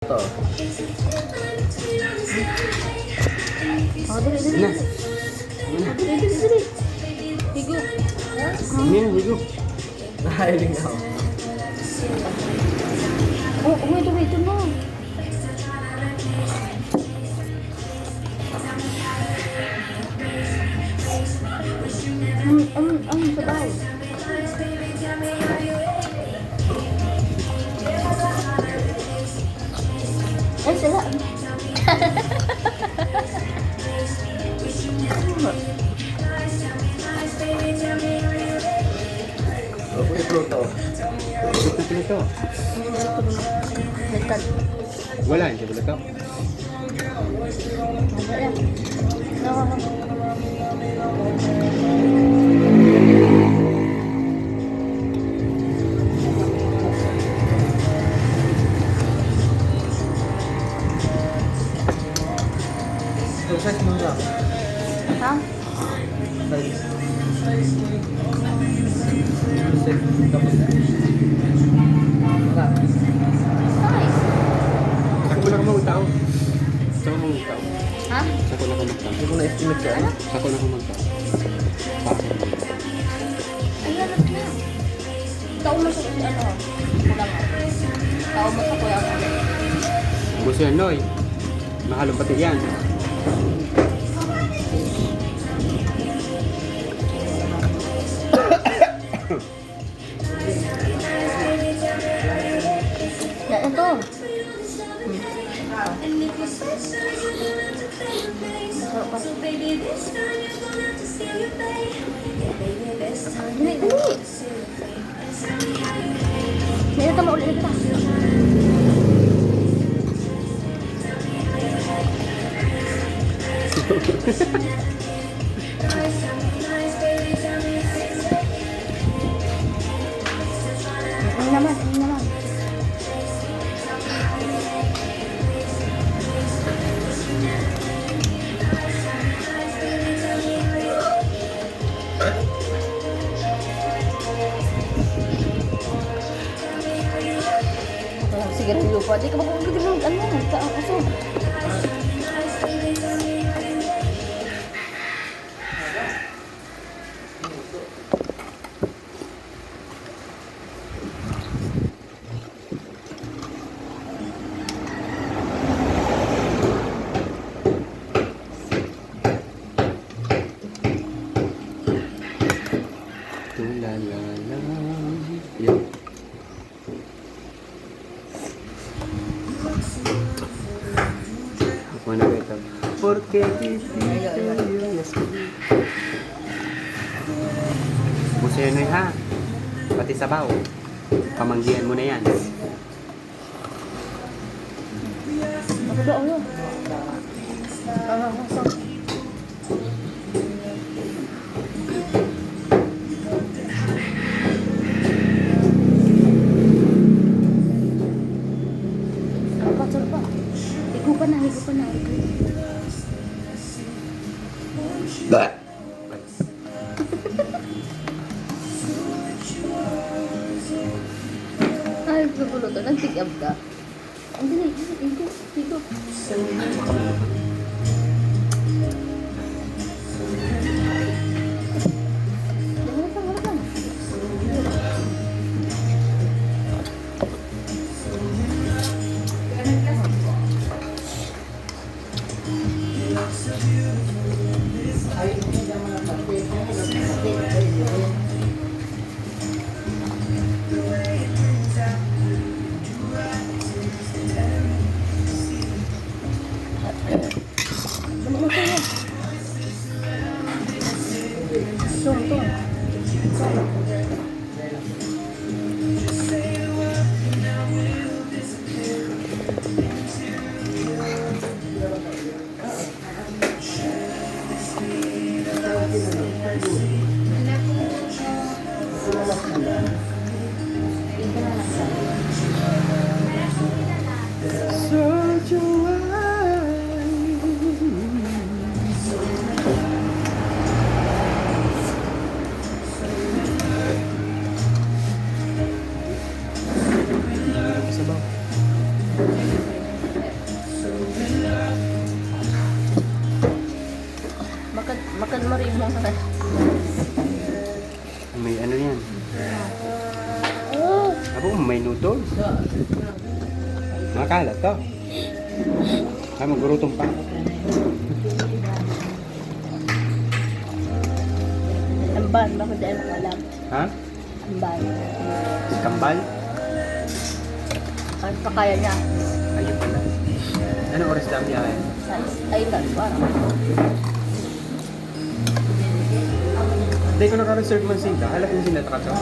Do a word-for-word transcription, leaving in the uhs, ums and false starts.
Ito. Oh, dali, dali, na. Dali. Oh, dali, dali, dali. Higo. Ano yan? Higo. Nahiling ako. Oh, oh, ito, ito na. Mm, mm, mm, sabaw. Ay, sala. Ano po yung pruto? Gusto ko nito. Wala, hindi ko nito. Exercise mo na. Ha? Sako na ka magtao. Sako na ka magtao. Ha? Sako na ka magtao. Hindi ko na-estimate ka. Ano? Sako na ka magtao. Ayan, ano na? Tao mo sa ano? Kulang. Tao mo sa kulang. Gusto yan, Noy. Mahalong pati yan. Yan, ito. Hmm. Masarap pa. Dali, dali. Dali, tama ulit kita. Ano naman? Ano naman? Walang sigarilyo pa. Di ka mag-, ano, ano, ano, ano. Tulala lang. Yan. Ako na ba ito? Porque busy. Busy na ha. Pati sabaw. Pamanggihan mo na yan. Ano ba, ano? Ah, so, sarap pa, sarap pa. Higo pa na, higo pa na. Bah! Ay, gugulo to. Nagtig-ab ka. Ang dali, dali, igo, igo. Wala pa, wala pa. May ano yan? Abo, may noodles. Makalat to. Ah, magurutom pa. Ang ban, bako dahil nakalam. Ha? Ang ban. Kambal? Ang pakaya niya. Ayun pala. Anong oras daw niya? Ay, ka, parang. Hindi ko naka-reserve man sila. Halap yung sila nakato.